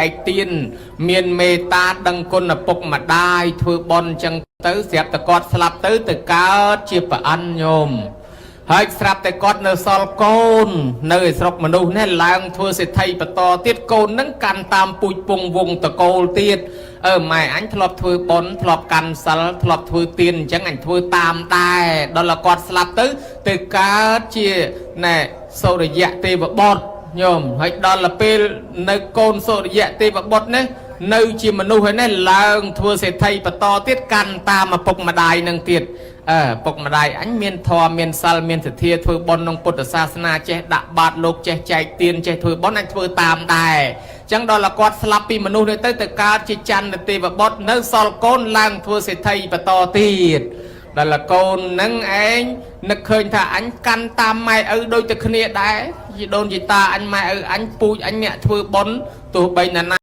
កទានមានមេត្តាដឹងគុណឪពុកម្ដាយធ្វើបុណ្យអញ្ចឹងទៅស្រាប់តែគាត់ស្លាប់ទៅទៅកើតជាប្រអិនញោមហើយស្រាប់តែគាត់នៅសល់កូន នៅឯស្រុកមនុស្សនេះឡើងធ្វើសេដ្ឋីបន្តទៀតកូននឹងកាន់តាមពូជពងវងតកូលទៀតអឺម៉ែអញធ្លាប់ធ្វើបុណ្យធ្លាប់កាន់សិលធ្លាប់ធ្វើទានអញ្ចឹងអញធ្វើតាមដែរដល់តែគាត់ស្លាប់ទៅទៅកើតជាណែសូរិយៈទេវបុត្រញោមហើយដល់ទៅពេលនៅកូនសូរិយៈទេវបុត្រនេះនៅជាមនុស្សហើយនេះឡើងធ្វើសេដ្ឋីបន្តទៀតកាន់តាមឪពុកម្ដាយនឹងទៀតអើពុកម្ដាយអញមានធម៌មានសិលមានសទ្ធាធ្វើបុណ្យក្នុងពុទ្ធសាសនាចេះដាក់បាតលោកចេះចែកទានចេះធ្វើបុណ្យអញធ្វើតាមដែរអញ្ចឹងដល់តែគាត់ស្លាប់ពីមនុស្សនេះទៅទៅកើតជាចន្ទទេវបុត្រនៅសល់កូនឡើងធ្វើសេដ្ឋីបន្តទៀតដល់តែកូននឹងឯងនឹកឃើញថាអញកាន់តាមម៉ែឪដូចតែគ្នាដែរជីដូនជីតាអញម៉ែឪអញពូជអញអ្នកធ្វើបុណ្យទោះបីណានា